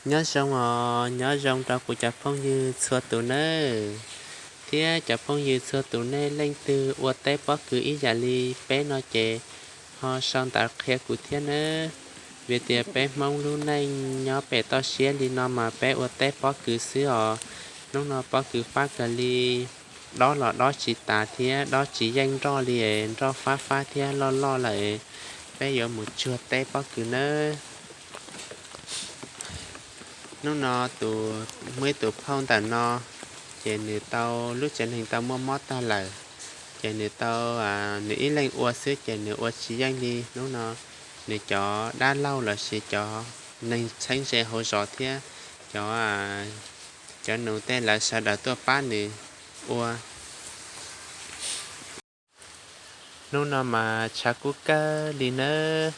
Nyob zoo os, nyob zoo rau kuv cov phooj ywg txhua tus nawb, thiab cov phooj ywg txhua tus nej leej twg ua teb pob kws ib yam li peb no ces ho sau ntawv qhia kuv thiab nawb. Vim tias peb Hmoob lub neej nyob pem toj siab li no mas peb ua teb pob kws xwb os. Hnub no pob kws fab kawg li, dob los dob tsis tas thiab dob tsis yeej nroj li, nroj fab fab thiab loj loj lawm. Peb yuav mus tsuag teb pob kws nawb. Hnub no tus, muaj ib tus phauj ntawm no, ces nws tau, lub tsev neeg tau muaj mob tag lawm, ces nws tau, nws ib leeg ua xwb ces nws ua tsis yeej li. Hnub no nws cov dab laug lossis cov neeg txheeb ze hauv zos thiab cov, cov nus tej lawv sawv daws tuaj pab nws ua. Hnub no mas tshav kub kawg li nawb.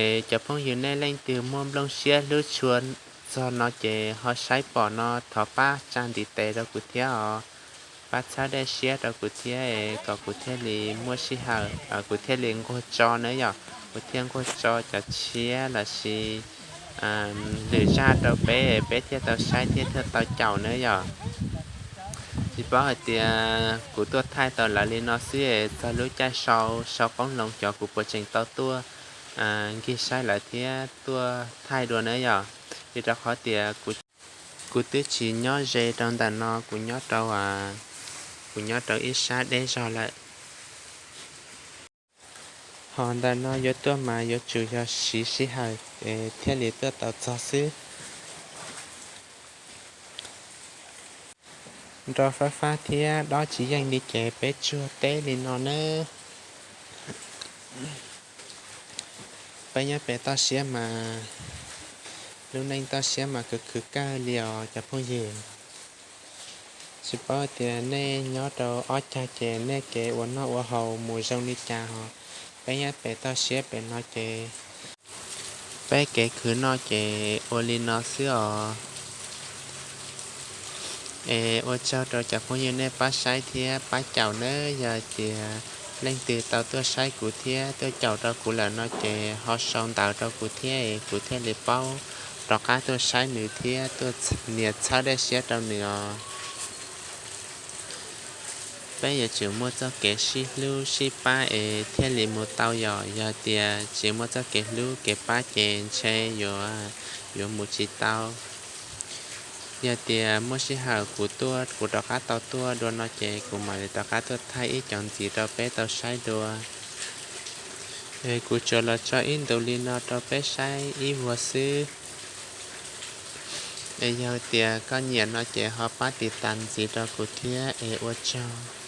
Es cov phooj ywg nej leej twg muaj nplooj siab hlub tshua txog no ces ho saib pom no thov pab tsa ntiv tes rau kuv thiab os. Pab txhawb dej siab rau kuv thiab es kom kuv thiaj li muaj sij hawm, kuv thiaj li nquag tso nawb yom, kuv thiaj nquag tso cov tshiab lossis lwm zaj rau peb, peb thiaj tau saib thiab thiaj tau caum nawb yom. Tsis paub hais tias kuv tuaj thaij tau lawv li no xwb es txog lub caij sau, sau qoob loo cov kuv puas tseem tau tuaj nkig saib lawv thiab tuaj thaij dua nawb yom. Vim rau qhov tias kuv twb tsis nyob ze rau ntawm no, kuv nyob rau, kuv nyob rau ib sab deb zog lawm. Ho ntawm no yuav tuaj mas yuav tsum yog siv sij hawm es thiaj li tuaj tau txog xwb. Nroj fab fab thiab dob tsis yeej li ces peb tsuag teb li no nawb. Peb nyob pem toj siab mas lub neej toj siab mas khwv khwv kawg li os cov phooj ywg. Tsis paub tias nej nyob rau ob cag ces nej kev ua noj ua haus mus zoo li cas ho. Peb nyob pem toj siab pem no ces peb kev khwv noj ces ua li no xwb os. Es ua tsaug rau cov phooj ywg nej pab saib thiab pab caum nawb. Yog tias leej twg tau tuaj saib kuv thiab tuaj caum rau kuv lawm no ces ho sau ntawv rau kuv thiab es kuv thiaj li paub rov qab tuaj saib nws thiab tuaj nias txhawb dej siab rau nws os. Peb yuav tsum muaj txoj kev sib hlub sib pab es thiaj li mus tau yom. Yog tias tsis muaj txoj kev hlub kev pab ces ntshe yuav, yuav mus tsis tau. Yog tias muaj sij hawm kuv tuaj, kuv rov qab tau tuaj dua no ces kuv mam li rov qab tuaj thaij ib cov ntxiv rau peb tau saib dua. Es kuv tsuas los tso ib ntu li no rau peb saib ib vuag xwb. Es yog tias koj nyiam no ces ho pab tiv tas ntxiv rau kuv thiab es ua tsaug.